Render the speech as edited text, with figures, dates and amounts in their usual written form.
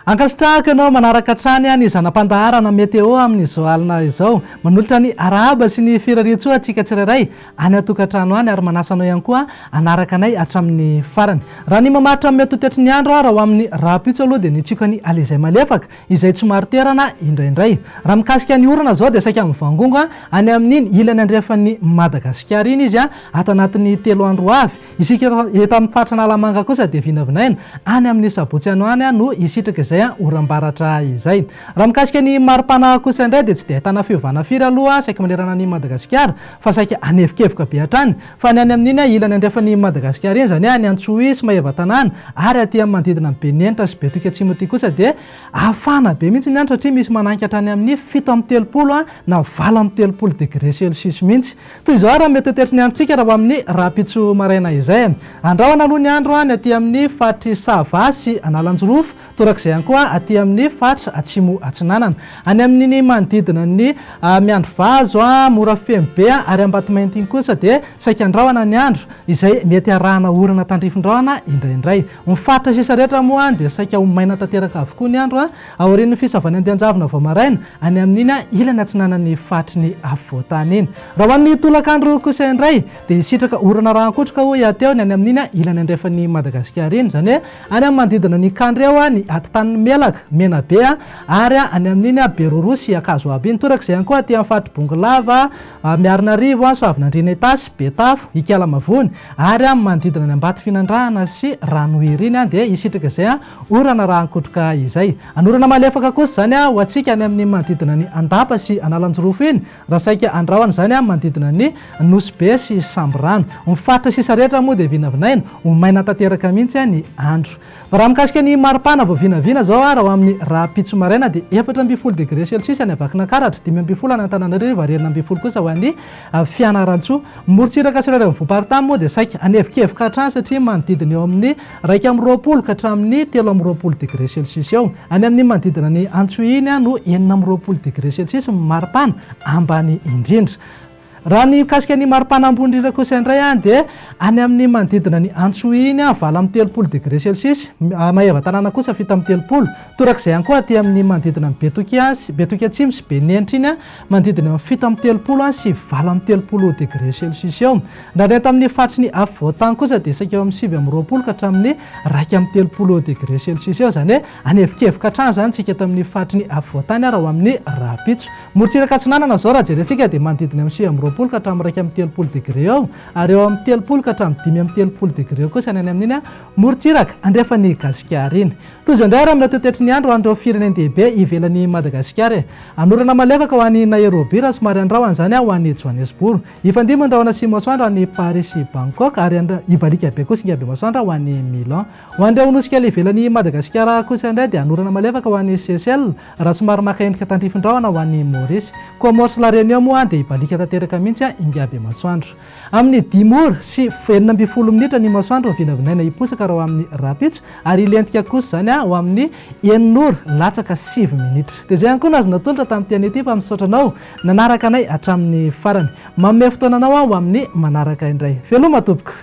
Ankasitrahako ianao manaraka hatrany ny zana-pandaharana Météo amin'izao alina izao. Manolotra ny arahaba sy ny firariantsoa antsika tsirairay any an-tokantrano any ary manasa anao ihany koa hanaraka anay hatramin'ny farany. Raha ny mamaritra ny mety ho toetry ny andro raha ho amin'ny rahampitso aloha dia ny tsiokan'ny alizay malefaka izay tsy marin-toerana indraindray. Raha mikasika ny orana izao dia saika mivangongo any amin'iny ilany andrefan'i Madagasikara iny izy ato anatin'ny telo andro ho avy. Isika eto amin'ny faritra Analamanga kosa dia vinavinaina any amin'ny sabotsy any ho any no hisitraka izay oram-baratra izay. Raha mikasika ny maripana kosa indray dia tsy dia ahitana fiovana firy aloha saika manerana an'i Madagasikara fa saika hanevokevoka be hatrany fa ny any amin'iny ilany andrefan'i Madagasikara iny izany hoe any Antsohihy sy Maevatanàna ary aty amin'ny manodidina an'i Benenitra sy Betoky Atsimo aty kosa dia hafana be mihitsy ny andro satria misy mananika hatrany amin'ny 37 na 38 degré celsius mihitsy. Toy izao ary ny mety ho toetry ny androntsika raha ho amin'ny rahampitso maraina izay. Andrahona aloha ny andro any aty amin'ny faritr'i Sava sy Analanjirofo, torak'izay ihany koa aty amin'ny faritra Atsimo Atsinanana. Any amin'iny manodidina ny Miandrivazo, Morafenobe ary Ambatomainty iny kosa dia saika andrahona ny andro, izay mety arahana orana tandrifin-drahona indraindray. Ny faritra sisa rehetra moa dia saika ho maina tanteraka avokoa ny andro Aorian'ny fisavan'ny andian-javona vao maraina, any amin'iny ilany atsinanan'ny faritry ny afovoan-tany iny. Raha ho an'ny tolakandro kosa indray, dia hisitraka orana rahan-kotroka hoy aho teo ny any amin'iny ilany andrefan'i Madagasikara iny, izany hoe any amin'ny manodidina ny Kandreho, ny atitanin'i Melaka, Menabe, ary any amin'iny Beroroha sy Ankazoabo iny. Torak'izay ihany koa aty amin'ny faritr'i Bongolava, Miarinarivo, Soavinandriana Itasy, Betafo, Ikalamavony, ary amin'ny manodidina ny Ambatofinandrahana sy Ranohiry iny dia hisitraka izay Orana raha ankotroka izay. Anorana malefaka kosa izany ho antsika any amin'ny manodidina ny Andapa sy Analanjirofo iny, raha saika andrahona izany manodidina ny Nosy Be sy Sambirano. Ny faritra sisa rehetra moa dia vinavinaina ho maina tanteraka mihitsy ny andro. Fa raha mikasika ny maripana vao vinavina izao raha ho amin'ny rahampitso maraina dia 14 degré celsius any Vakinankaratra, 15 any Antananarivo ary 16 kosa ho an'i Fianarantsoa. Morontsiraka sy ireo renivohi-paritany moa dia saika hanevokevoka hatrany satria manodidina eo amin'ny 21 ka hatramin'ny 23 degré celsius eo. Any amin'ny manodidina ny Antsohihy iny no 26 degré celsius ny maripana ambany indrindra. Raha ny mikasika ny maripana ambony indrindra kosa indray dia any amin'ny manodidina ny Antsohihy iny 38 degré celsius, Maevatanàna kosa 37. Torak'izay ihany koa aty amin'ny manodidina ny Betoky Betoky Atsimo sy Benenitra iny manodidina eo amin'ny 37 sy 38 degré celsius eo. Raha ny eto amin'ny faritry ny afovoan-tany kosa dia saika eo amin'ny 29 ka hatramin'ny 31 degré celsius eo, izany hoe hanevokevoka hatrany izany isika eto amin'ny faritry ny afovoan-tany raha ho amin'ny rahampitso. Morontsiraka atsinanana izao raha jerentsika dia manodidina eo amin'ny 29 ka hatramin'ny 31 degré eo, ary eo amin'ny 30 ka hatramin'ny 35 degré eo kosa ny any amin'iny morontsiraka andrefan'i Gasikara iny. Toy izao indray ary amin'ny toetry ny andro ho an'ireo firenen-dehibe ivelan'i Madagasikara e. Anorana malefaka ho an'i Nairobi raha somary andrahona izany ho an'i Johannesburg. Hifandimby ny rahona sy masoandro any Paris sy Bangkok ary hibaliaka be koa singabe masoandro ho an'i Milan. Ho an'ireo nosy kely ivelan'i Madagasikara kosa indray dia anorana malefaka ho an'i Seychelles raha somary maka endrika tandrifin-drahona ho an'i Maurice. Comores sy La Réunion moa dia hibaliaka tanteraka mihitsy ingabe masoandro. Amin'ny dimy ora sy 16 minitra ny masoandro no vinavinaina hiposaka raha ho amin'ny rahampitso ary hilentika kosa izany ho amin'ny enina ora latsaka sivy minitra. Dia izay ihany koa no azo natolotra tamin'ity anio ity fa misaotra anao nanaraka anay hatramin'ny farany. Manome fotoana anao aho ho amin'ny manaraka indray. Veloma tompoko!